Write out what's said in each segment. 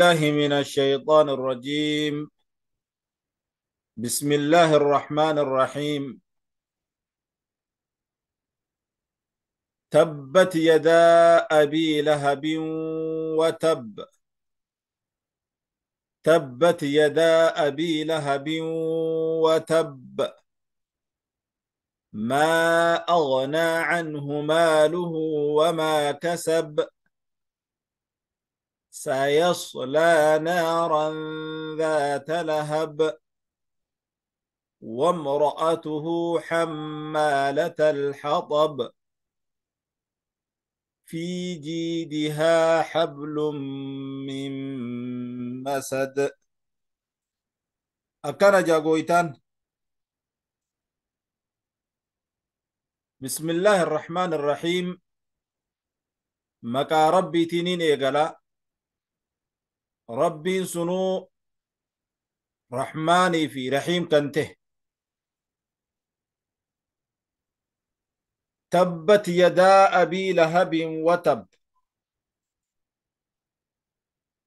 الله من الشيطان الرجيم. بسم الله الرحمن الرحيم. تبت يدا أبي لهب وتب. تبت يدا أبي لهب وتب. ما أغنى عنه ماله وما كسب. سيصلى نارا ذات لهب وامرأته حمالة الحطب في جيدها حبل من مسد. أكان جاغويتان. بسم الله الرحمن الرحيم. مكا ربي تنين إيقلا ربي سنو رحماني في رحيم كنته. تبت يدا أبي لهب وتب.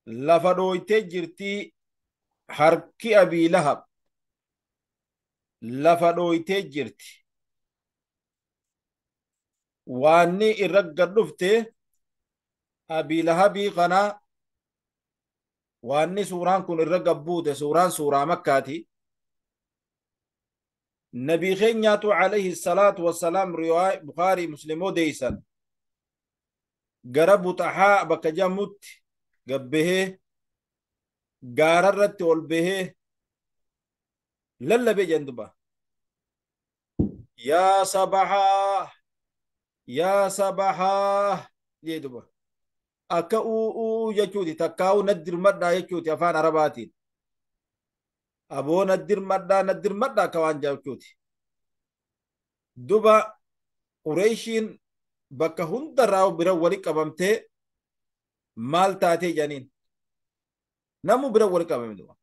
لفدوي تجرتي حركي أبي لهب. لفدوي تجرتي واني إرقى رفته أبي لهبي قنا. واني سوران كن إرقى بوده سوران سورة مكاتي. نبي خينياتو عليه الصلاة والسلام رواية بخاري مسلمو ديسان قربو تحاء بكجاموت قبه قاررت والبه للا بجندبا يا صباحا يا صباحا جيدبا أكا أو يجودي تكاو ندر مدى يجودي أفان عرباتين أبو ندر مدى ندر مدى كوان جاوكوتي دوبا قريشين بكا هندراو برا ولي قبمتي مال تاتي جانين نمو برا ولي قبمتي دوبا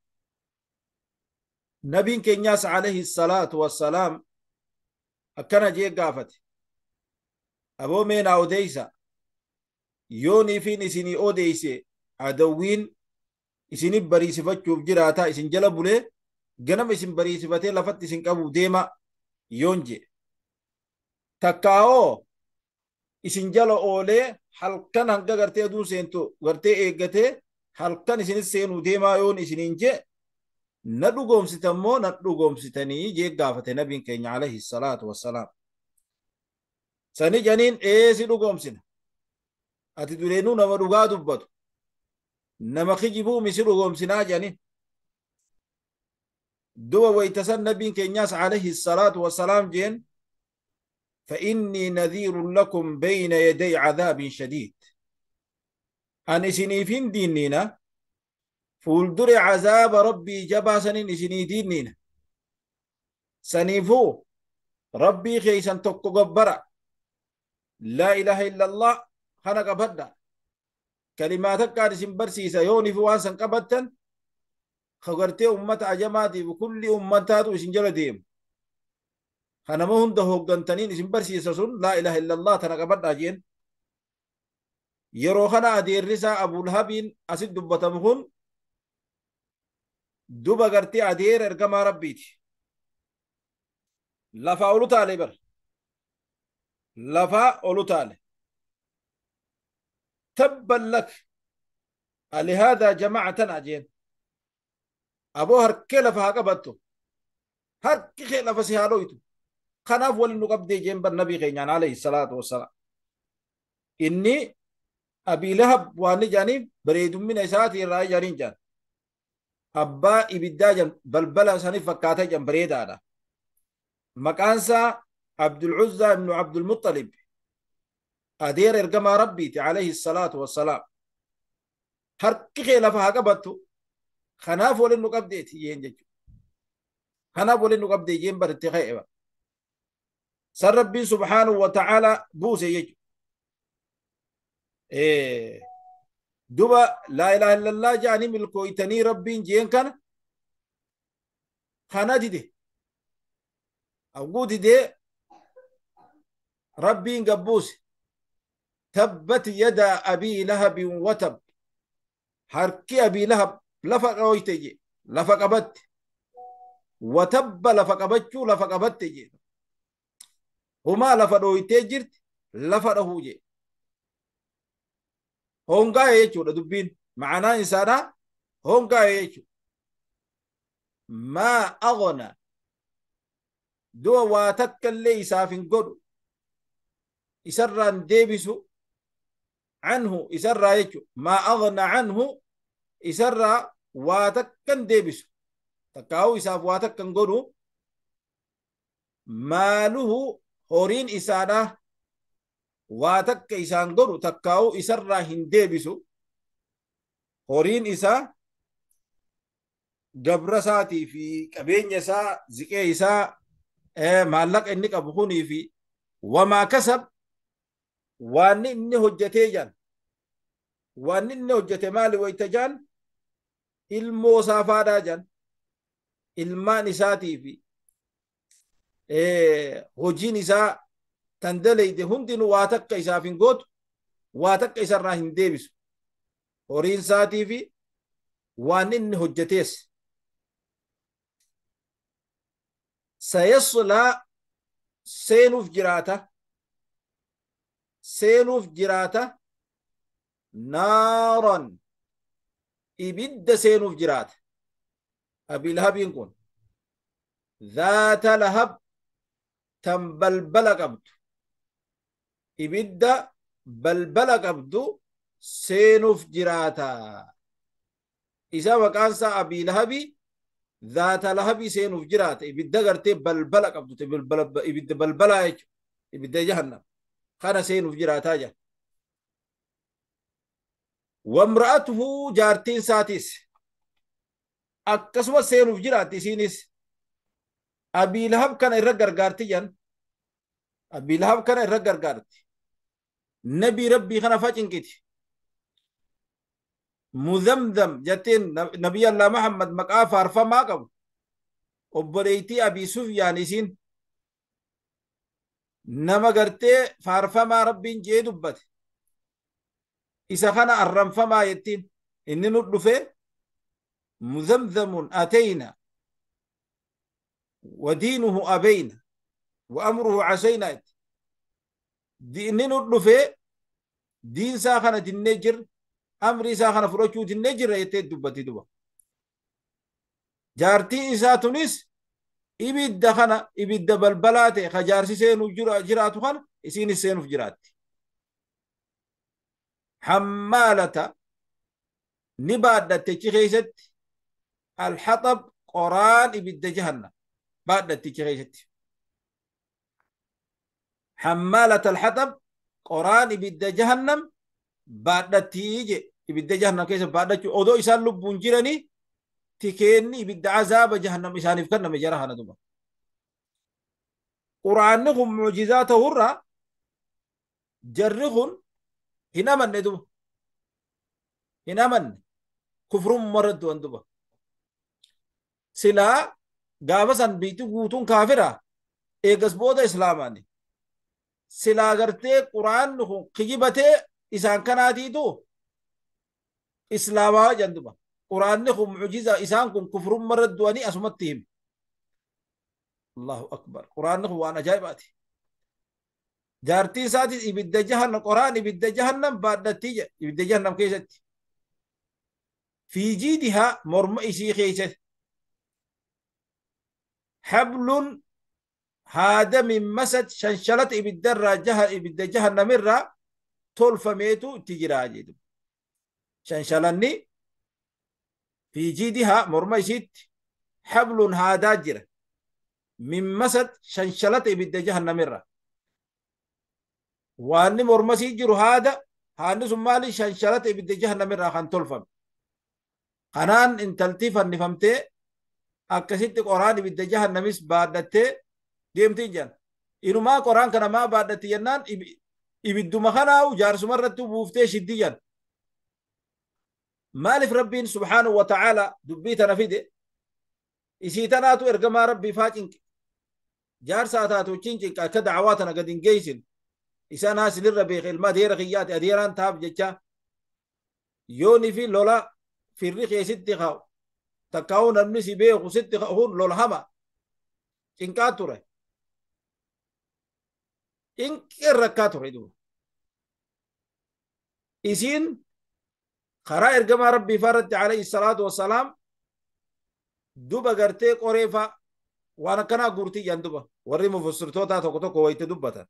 نبين كينياس عليه الصلاة والسلام أكنا جي قافتي أبو مين أوديسا يوني فين إسيني أوديسي عدوين إسيني بريسفتشوف جراتا إسين جلبولي جنم إسين بريسفتي لفت إسين قبو ديما يونجي تكاو إسين جلو أولي حلقان هنگا غرتي أدون سينتو غرتي إيغتي حلقان إسين سينو ديما يون إسينين جي ندو قومستمو ندو قومستني جي قافتي نبين كيني عليه الصلاة والسلام سني جنين إيه سيدو قومسنا أتي دولينو نما دوغا دبتو نما خجبو مسيرو قومسنا جانين دوا ويتسن نبي كينياس عليه الصلاة والسلام جين فإني نذير لكم بين يدي عذاب شديد. أن إسني دينينا فولدر عذاب ربي جبا سنين إسني دينينا سنيفو ربي خيسا تكو قبرا لا إله إلا الله خنا قبدا كلماتك قال اسم برسيسا يوني في وانسان قبتن خغرتي أمة عجماتي بكل أمتات وسنجل ديم خنا ما هنده هوغنتنين اسم برسيسا سن لا إله إلا الله تنا قبدا جين يرو خنا أدير رسا أبو الهبين أسد دبتمهن دوبا غرتي أدير إرقما ربيتي لفا أولو تالي بر لفا أولو تالي تبا لك لهذا جماعتنا جين أبو هركي لفا قبضته هركي لفا سيهالويتو خناف ولنقبضي جين بالنبي غينيان عليه الصلاة والسلام. إني أبي لهب واني جاني بريد من إساتي الرأي جانين جان أبا إبدا جان بلبلا ساني فكاتا جان بريد هذا مكانسا عبد العزى بن عبد المطلب أدير إرقما ربي عليه الصلاة والسلام هركي لفها قبضته خناف ولنو قبضيتي ينجج خناف ولنو قبضي ينبر اتخائبا سر ربي سبحانه وتعالى بوسي يجو إيه دوبا لا إله إلا الله جاني ملكو إتني ربي جين كان خنا دي أقول دي ربي قبوس تبت يدا أبي لهب وتب. Harki Abii Lahab lafa dhooyte je lafa qabatte. Watabba lafa qabachuu lafa qabatte je. Humaa lafa dhooytee jirti lafa dhahuu je. Hongaa'e jechuudha dubbiin. Ma'anaan isaadha hongaa'e jechuudha. Maa aghna du'a waa takka illee isaaf hin godhu isarraan deebisu anhu isarraa jechuudha. Maa aghna anhu isarraa waa takka hin deebisu takkaa'uu isaaf waa takka hin godhu maaluhu horiin isaadha waa takka isaan godhu takkaa'uu isarraa hin deebisu horiin isaa gabra isaatii fi qabeenya isaa ziqee isaa maallaqa inni qabu kunii fi wamaa kasab waan inni hojjetee jaan waan inni hojjete maali wayta jaan ilmoo isaa faadhaa jaan ilmaan isaatii fi hojiin isaa tan daleyde hundinuu waa takka isaaf hin gootu waa takka isarraa hin deebisu horiin isaatii fi waan inni hojjetees. Sayaslaa seenuuf jiraata seenuuf jiraata naaran ibidda seenuuf jiraata. Abii Lahabiin kun zaata lahab tan balbala qabdu ibidda balbala qabdu seenuuf jiraata. Isa maqaan isaa Abii Lahabii zaata lahabii seenuuf jiraata. Ibidda gartee balbala qabdu ibidda balbalaa jechuudha. Ibidda jahannam kana seenuuf jiraataa jira. Wamra'atuhu jaartiin isaatis akkasumas seenuuf jiraatti isiinis. Abii Lahab kana irra gargaarti jan. Abii Lahab kana irra gargaarti. Nabii Rabbii kana fa cinqiti. Muzamzam jetteen Nabii Allah Muhammad maqaa faarfamaa qabu. Obboleettii Abii Sufyaan isiin nama gartee faarfamaa Rabbiin jee dubbate. Isa kana arranfamaa jettiin inni nu dhufe muzamzamun ateyna wadiinuhu abeyna wa amruhu aseyna jetti. Inni nu dhufe diinsaa kana dinnee jirra amri isaa kana fudhachuu dinnee jirra jettee dubbatti duba. Jaartiin isaa tunis ibidda kana ibidda balbalaa ta'e ka jaarsi seenuuf jiraatu kana isiinis seenuuf jiraatti. Hammaalata ni baadhatte achi keessatti alhaxab qoraan ibidda jahannam baadhatte achi keessatti. Hammaalata alhaxab qoraan ibidda jahannam baadhattii je ibidda jahannam keessa baadhachuu odoo isaan lubbuun jiranii tikeenni ibidda azaaba jahannam isaaniif kenname jara kana duba. Quraanni kun mucjizaa ta'urraa jarri kun hin amanne duba. Hin amanne kufrummaa irratti waan duba. Silaa gaafa san biitti guutuun kaafira eegas booda islaamaani. Silaa gartee quraanni kun kijibatee isaan kanaatiitu islaamaa jedhan duba. Quraanni kun mucjiza isaan kun kufrummaa irratti du'anii asumatti himi. Allahu akbar. Quraanni kun waan ajaa'ibaati. Jaartiin isaatis ibidda jahannam qoraan ibidda jahannam baadhattii jedha ibidda jahannam keessatti. Fi jiidihaa morma isii keessatti. Hablun haada min masad shanshalata ibiddarraa ibidda jahannamirraa tolfameetu itti jiraa jedhu. Shanshalanni fi jiidihaa morma isiitti hablun haadaa jira. Min masad shanshalata ibidda jahannamirraa. Waanni morma isii jiru haada haadni sun maali shanshalata ibidda jahannamirraa kan tolfame. Kanaan intaltii fannifamtee akkasitti qoraan ibidda jahannamis baadhattee deemtii jiran. Inumaa qoraan kana maa baadhatti jennaan ibidduma kanaa'u jaarsuma irratti buuftee shiddii jiran. Maaliif Rabbiin subhaanahu wa ta'aala dubbii tana fide isii tanaatu ergamaa Rabbii faa cinqe. Jaarsaa taatu wajjin cinqa akka da'awaa tana gad hin geessin. Isaan haa sinirra beeke ilma adeera kiyyaati adeeraan taaf jecha yoonii fi lola Firri kee sitti ka'u takkaa'uu namni si beeku sitti ka'uun lola hama cinqaa ture. Cinqee rakkaa ture duuba. Isiin karaa ergamaa rabbii irratti alayhi salaatu wassalaam duba gartee qoree fa'a waan akkanaa guurtii jedhan duba warri mufassirtootaa tokko tokko wayitti dubbatan.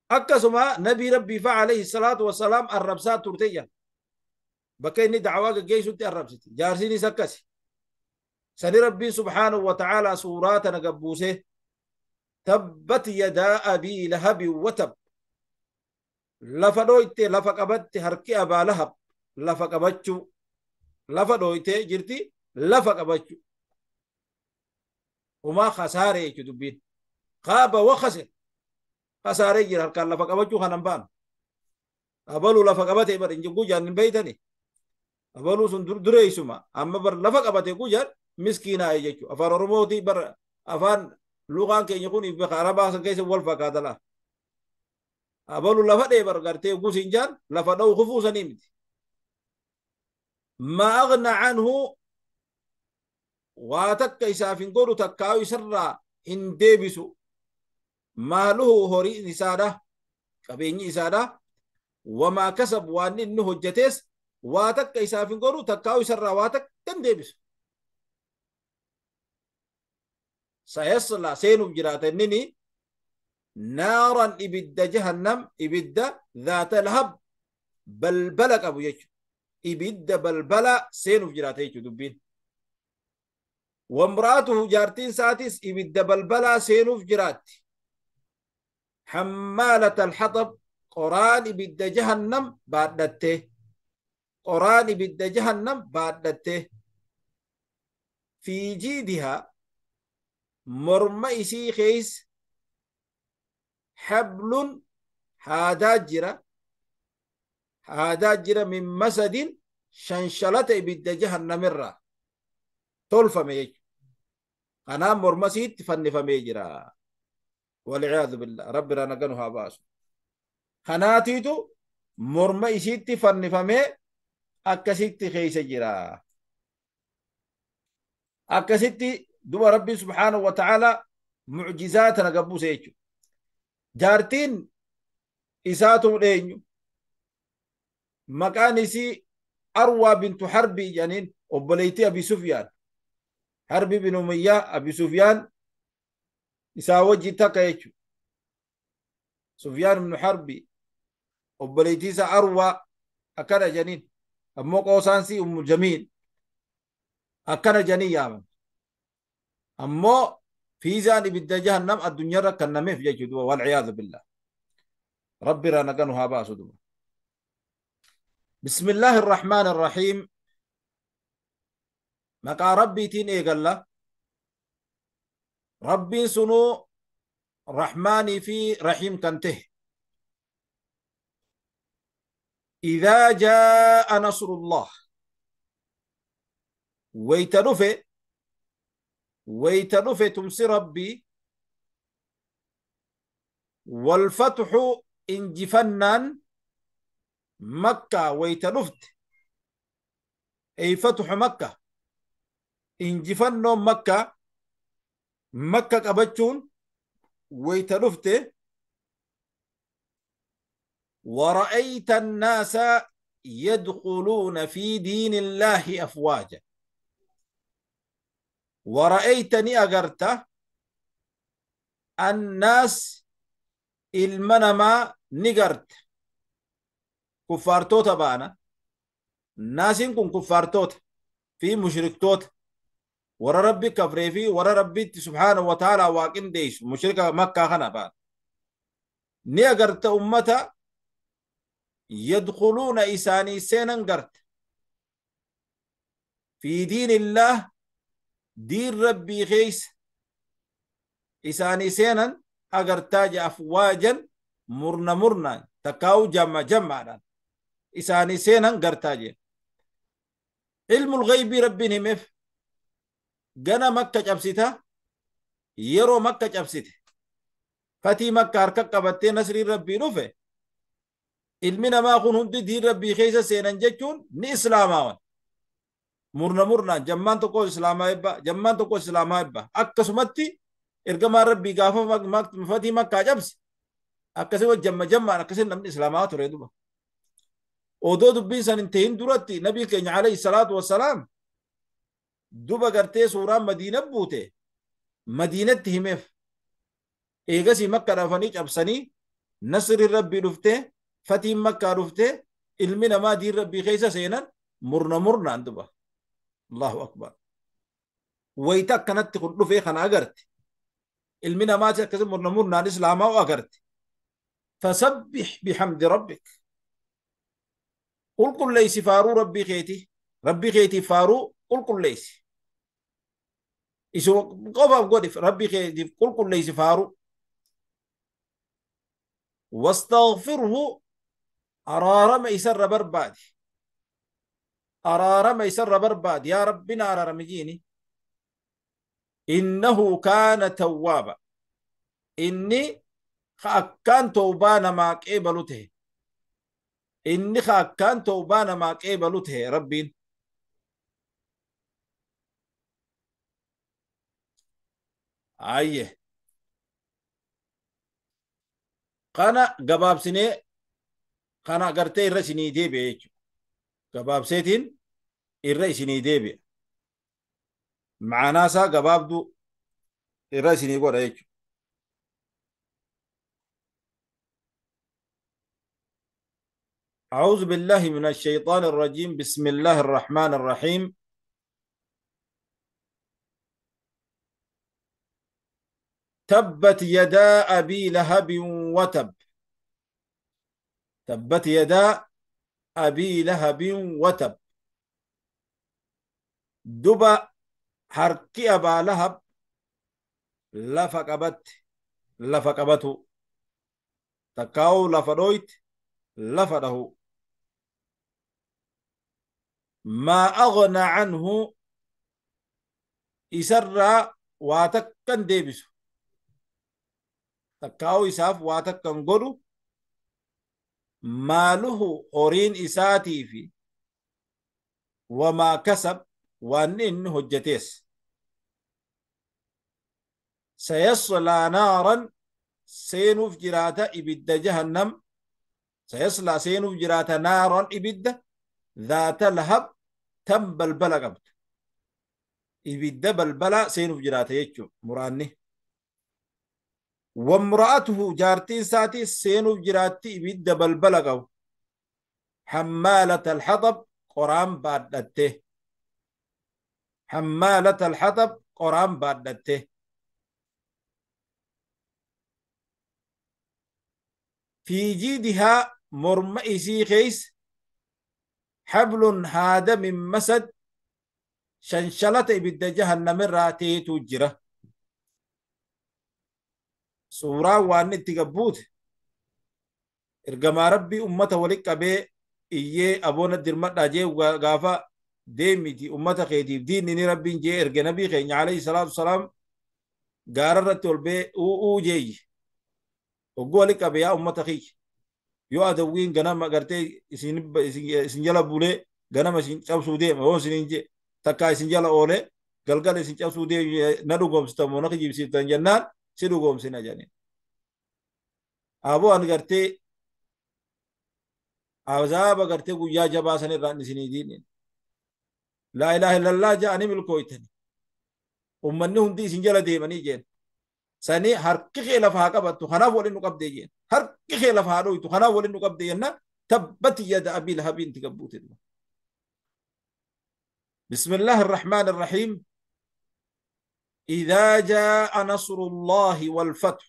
Akkasuma nabii rabbii fa'a alayhi salaatu wassalaam arrabsaa turte jedhan. Bakka inni dacwaa gaggeessutti arrabsiti. Jaarsiinis akkasi. Sani rabbiin subhaanahu wa ta'aalaa suuraa tana gabbuusee tabbat yadaa abii lahabi watab lafa dhooyte lafa qabatte harki abaa lahab lafa qabachuu lafa dhooyte jirti lafa qabachuu umaa khasaare jechuu dubbiin qaaba wa khasir khasaaree jira harkaan lafa qabachuu kanan baanu abaluu lafa qabate bar hin gujaan hin beeytani abaluu sun dureessuma amma bar lafa qabate gujaan miskiinaa jechuu afaan oromooti bar afaan luqaan keenya kun bakka arabaa san keessa wal fakkaata laa abaluu lafa dhee bar gartee gusin jaan lafa dha'u kufuu sanii miti ma aghna anhu waa takka isaaf hin godhu takkaa'u isarraa hin deebisu maaluhu horiin isaadha qabeenyi isaadha wamaa kasab waan inni hojjetes waa takka isaaf hin godhu takkaa'u isarraa waa takka hin deebisu sayasla seenuuf jiraata innini naaran ibidda jahannam ibidda dhaata lahab balbala qabu jechu ibidda balbala seenuuf jiraata jechu dubbiin وامرأته جارتين ساتس إبد بلبلا سينوف جرات حمالة الحطب قران إبد جهنم بعدته قران إبد جهنم بعدته في جيدها مرمى إسي خيس حبل هذا جرا هذا جرا من مسد شنشلة إبد جهنم الرّ tolfame jechuudha. Kanaaf morma isiitti fannifamee jira. Walciyaadu billah. Rabbi irraa nagaa nu haa baasu. Kanaatiitu morma isiitti fannifamee akkasitti keessa jira. Akkasitti duba Rabbi subhaanahu wa ta'ala mucjizaa tana gabbuuse jechuudha. Jaartiin isaatu dheenyu maqaan isii Arwaa bintu Harbii jedhaniin obboleettii Abi Sufyaan. Harbi bin Umayyaa Abi Sufyaan isaa wajjin takka jechuudha. Sufyaan ibn Harbi obboleettii isaa Arwaa akkana jedhaniin ammoo qoosaansii Ummu Jamiil akkana jedhanii yaaman. Ammoo fiizaan ibidda jahannam addunyaarra kennameef jechuudha walciyaadu billah. Rabbi irraa nagaa nu haa baasu duba. بسم الله الرحمن الرحيم maqaa rabbiitiin eegalla rabbiin sunuu rahmaanii fi rahiim kan ta'e إذا جاء نصر الله ويتدفع ويتدفع تمسي ربي والفتح انجفنان مكة ويتدفت أي فتح مكة injifannoo makka makka qabachuun wayta dhufte ورأيت الناس يدخلون في دين الله أفواجا ورأيتني أغرت الناس المنما نغرت كفارتوتا بانا ناس كن كفارتوتا في مشركتوتا ورا ربي كفري في ورا ربي سبحانه وتعالى واقن ديش مشركة مكة خنا بان ني أغرت أمتا يدخلون إساني سينن غرت في دين الله دين ربي خيس إساني سينن أغرتاج أفواجا مرنا مرنا تكاو جمع جمع إساني سينن غرتاج علم الغيب ربي نمف gana makka cabsita yeroo makka cabsite fatii makka harka qabattee nasrii rabbii dhufe Ilmi namaa kun hundi diin rabbii keessa seenan jechuun ni islaamaawan. Murna murnaan jammaan tokko islaamaa ebba, jammaan tokko islaamaa ebba. Akkasumatti ergamaan rabbii gaafa fatii makkaa cabse akkasuma jamma jammaan akkasii namni islaamaa ture duba. Odoo dubbiin san hin ta'in duratti nabii keenya alayhi salaatu wassalaam duba gartee suuraan Madiina buute Madiinatti himeef. Eegasii makka dhafanii cabsanii nasri rabbii dhuftee fatiin makkaa dhuftee ilmi namaa diin rabbii keessa seenan murna murnaan duba. Allahu akbar. Wayita akkanatti kun dhufee kana agarte. Ilmi namaati akkasii murna murnaan islaamaa agarte. Fasabbih bihamdi rabbik. Qulqulleessi faaruu rabbii keetii. Rabbii keetiif faaruu qulqulleessi. Isuma qofaaf godhi rabbii keetiif qulqulleessi faaruu. Wastaghfirhu araarama isarra barbaadi. Araarama isarra barbaadi. Yaa Rabbina araarami jiini. Innahu kaana tawwaaba. Inni ka akkaan tawbaa namaa qeebalu ta'e. Inni ka akkaan tawbaa namaa qeebalu ta'e Rabbiin. Ayye. Kana gabaabsinee kana gartee irra isinii deebi'e jechuudha. Gabaabseetiin irra isinii deebi'e. Ma'anaa isaa gabaabduu irra isinii godha jechuudha. أعوذ بالله من الشيطان الرجيم. بسم الله الرحمن الرحيم. تبت يدا أبي لهب وتب. تبت يدا أبي لهب وتب. دبا حركي أبا لهب لفقبت لفقبته تكاو لفدويت لفده. ما أغنى عنه إسرى واتكن ديبسو تكاو إساف واتكن قلو ماله أورين إساتي في وما كسب وأن إنه هجتيس. سيصلى نارا سينوف جراتا إبد جهنم. سيصلى سينوف جراتا نارا إبد ذات لهب تم بلبلة قبت إبد بلبلة سينوف جراتا يجو مراني. وامرأته جارتين ساتي سينوف جراتي إبد بلبلة قو حمالة الحطب قرآن بادته. حمالة الحطب قرآن بادته. في جيدها مرمئسي خيس حبل هذا من مسد شنشلة إبد جهنم راتي تجرة. سورة وان تقبوت إرجما ربي أمته ولك أبي إيه أبونا الدرمت أجي وغافا ديمتي أمته خيتي ديني ربي جي إرجع نبي خين عليه الصلاة والسلام قررت البي أو جي وقولك أبي يا أمته خي yoo adawwiin ganama gartee isin jala bulee ganama isin cabsuu deema yoo isiniin jee takkaa isin jala oolee galgala isin cabsuu deema na dhugoomsitamoo na kijibsiiftan jennaan si dhugoomsina jedhaniin. Aboo ani gartee azaaba gartee guyyaa jabaa san irraan isinii diinin. Laa ilaaha illallah ja'anii milkooytani. Ummanni hundi isin jala deemanii jeen. Sanii harki kee lafa haa qabattu kanaaf waliin nu qabdee jeen. Harki kee lafa haa dhoytu kanaaf waliin nu qabdee jenna tabbati yada abii lahabiin itti gabbuute. بسم الله الرحمن الرحيم. إذا جاء نصر الله والفتح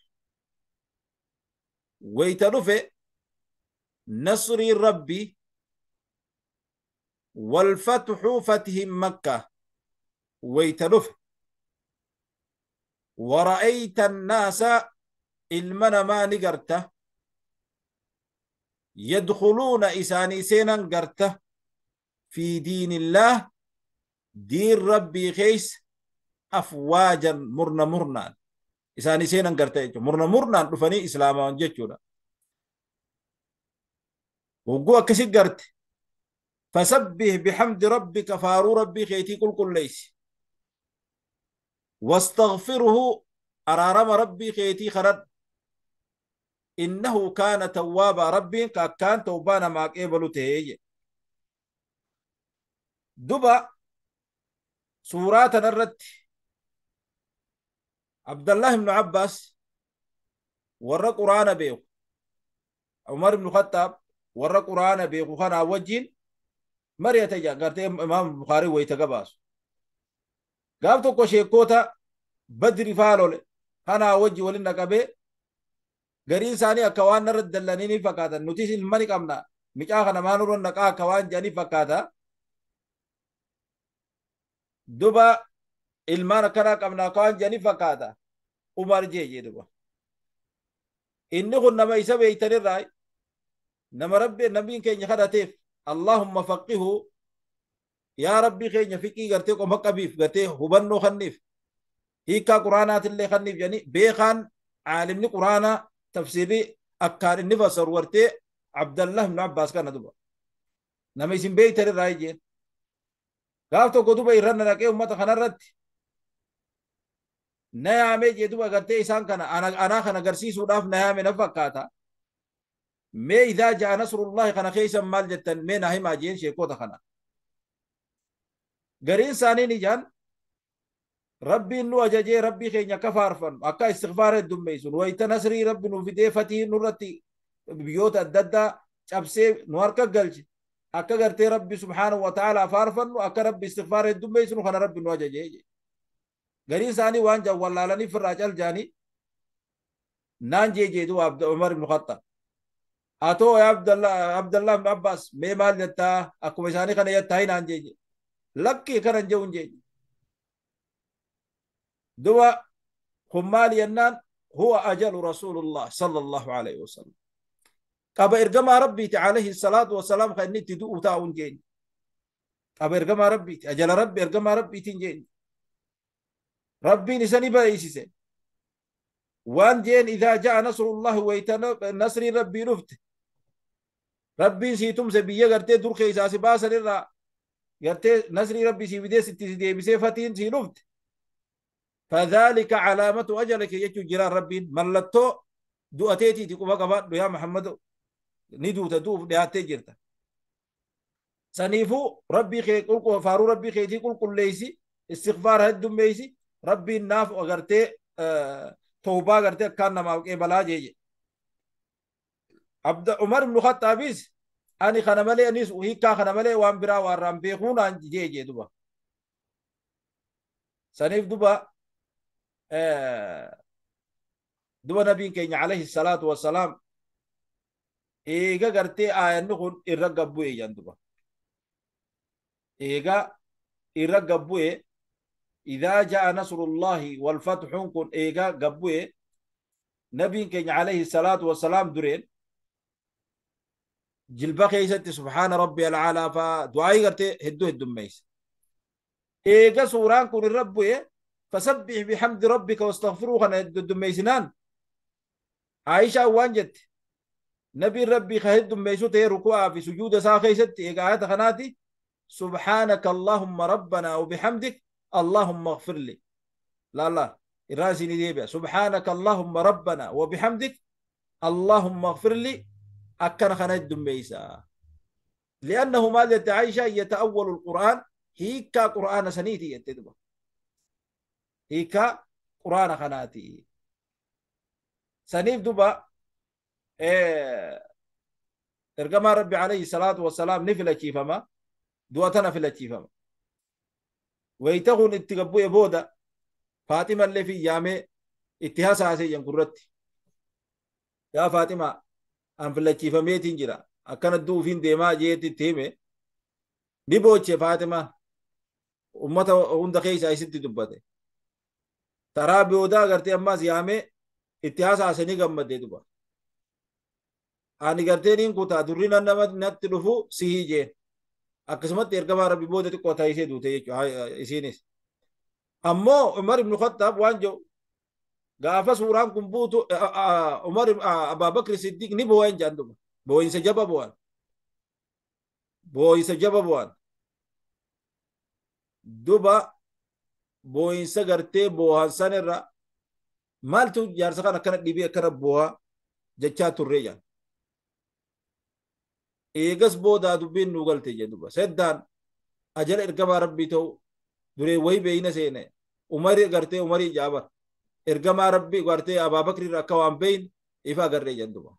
ويتدفع نصر ربي والفتح فتح مكة ويتدفع ورأيت الناس المن ما نقرته يدخلون إساني سينا قرته في دين الله دين ربي خيس أفواجا مرنا مرنا إساني سينا قرته مرنا مرنا رفني إسلاما جتشونا. Hogguu akkasit garte fasabbih bihamdi rabbika faaruu rabbii keetii qulqulleeysi. Wastaghfirhu araarama rabbii keetii kadhadhu. Innahu kaana tawwaabaa rabbiin ka akkaan tawbaa namaa qeebalu ta'ee jedhe. Duba suuraa tanarratti Abdallah ibnu Abbaas warra quraana beeku Umar ibnu Khattaab warra quraana beeku kanaa wajjin mari'ate jedhan gartee Imaam Bukaarii wayita gabaasu. Gaaf tokko sheekkoota Badri faa lole kanaa wajji waliin dhaqabee gariin isaanii akka waan narra dallanii ni fakkaatan nutis ilma ni qabna micaa kana maa nurra naqaa akka waan jedhanii fakkaata. Duba ilmaan akkanaa qabna akka waan jedhanii fakkaata. Umar jee duba. Inni kun nama isa beeytanirraa nama rabbi nabiin keenya kadhateef Allahumma faqihu yaa rabbii keenya fiqii gartee qoma qabiif gartee hubannoo kanniif hiikkaa quraanaatillee kanniif jedhanii beekaan caalimni quraanaa tafsiirri akkaan inni fassaru gartee Abdallah ibn Abbaas kana duba. Nama isin beeytanirraa jeen. Gaaf tokko duba irra naqee ummata kanarratti na yaamee jee duba gartee isaan kana anaa kana agarsiisuudhaaf na yaame na fakkaata. Mee idaa ja'a nasrullahi kana keessan maal jettan mee naa himaa jeen sheekota kana. Gariin isaanii ni jaan rabbiin nu ajajee rabbii keenya akka faarfannu akka istighfaara heddummeessu wayita nasrii rabbi nu fidee fatii nurratti biyyoota adda addaa cabsee nu harka galche akka gartee rabbi subhaanahu wa ta'ala faarfannu akka rabbi istighfaara heddummeessu kana rabbi nu ajajee. Gariin isaanii waan jaan wallaalanii firraa cal jaanii naan jee jeedu Umar ibn Khattab. Atoo yaa Abdallah ibn Abbaas mee maal jettaa akkuma isaanii kana jettaa naan jee jee. Lakkii kana hin jehu jee. Duba kun maali jennaan huwa ajalu rasuulullah sallallahu alayhi wasallam. Qaba ergamaa rabbiiti alayhi salaatu wasalaam kan inni itti du'u taa'u hin jeenye. Qaba ergamaa rabbiiti ajala rabbi ergamaa rabbiiti hin jeenye. Rabbiin isa ni beeksise. Waan jeen idaa ja'a nasrullahi wayita nasriin rabbii dhufte. Rabbiin sii tumse biyya gartee dur keessaa si baasan irraa gartee nasrii rabbii sii fidee sitti si deebisee fatiin sii dhufte. فذلك علامة أجلك يجو جيران ربين ملتو du'ateetiiti quba qabaadhu yaa Muhammad ni duuta du'uuf dhiyaattee jirta. Saniifuu rabbii kee faaruu rabbii keetii qulqulleessi istighfaara heddummeessi rabbiin naaf agartee tawbaa agartee akkaan namaaf qeebalaa jeeje. Umar ibn Khattaabis ani kana malee anis hiikkaa kana malee waan biraa waan irraan beekuu naan jeeje duba. Saniif duba duba nabiin keenya alayhi salaatu wassalaam eega gartee aayanni kun irra gabbu'e jan duba. Eega irra gabbu'e idaa ja'a nasrullahi wal fatxuun kun eega gabbu'e nabiin keenya alayhi salaatu wassalaam dureen jilba keessatti subhaana rabbi alcaalaa faa du'aayii gartee hedduu heddummeeyse. Eega suuraan kun irra bu'e fasabbih bihamdi rabbika wastaghfiruu kana heddummeeysinaan Aishaa waan jette nabiin rabbii ka heddummeessu ta'e ruku'aa fi sujuuda isaa keessatti eega ayata kanaati subhaanaka allahumma rabbanaa wabihamdik allahumma ighfir li. La la irraa isinii deebi'a subhaanaka allahumma rabbanaa wabihamdik allahumma ighfir li akkana kana heddummeeysa. Li'annahu maal jette Aishaa yata'awwalu alqur'aan hiikkaa qur'aana saniiti jette duba. Hiikkaa qur'aana kanaati. Saniif duba ergamaa rabbi alayhi salaatu wassalaam ni filachiifama du'a tana filachiifama. Wayita kun itti gabbu'e booda Faaxima illee fi yaamee itti hasaasee jan gurratti. Yaa Faaxima an filachiifameetiin jira akkana du'uufiin deemaa jeetti itti hime ni booche Faaxima ummata hunda keessaa isitti dubbate. Taraa boodaa agartee ammaas yaamee itti hasaasee ni gammadde duba. Ani gartee niin kutaa durri nama natti dhufu sihii jeen. Akkasumatti ergamaa rabbi booda xiqqoo taa'isee duute jechuudha isiinis. Ammoo Umar ibn Khattaab waan jedhu gaafa suuraan kun buutu Umar Abaa Bakr Siddiq ni boo'an jedhan duba. Boo'insa jaba boo'an. Booyinsa jaba bu'an. Duba booyinsa gartee boohan sanirra maaltu jaarsa kan akkana dhibee akkana booha jechaa turree jaan. Eegas boodaa dubbiin nuu galte jedhe duba. Seddaan ajala ergamaa rabbii ta'u duree wayi beeyna seene. Umari gartee umarii jaabar. Ergamaa rabbii gartee Abaabakri irra akka waan beeyin ifa agarree jedhan duba.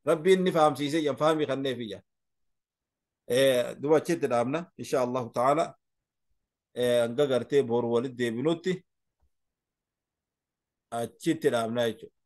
Rabbiin ni fahamsiisee jedhan fahamii kanneefi jedhan. Duba achitti dhaabna insha Allahu ta'ala hanga gartee boru walitti deebinutti achitti dhaabna jechuudha.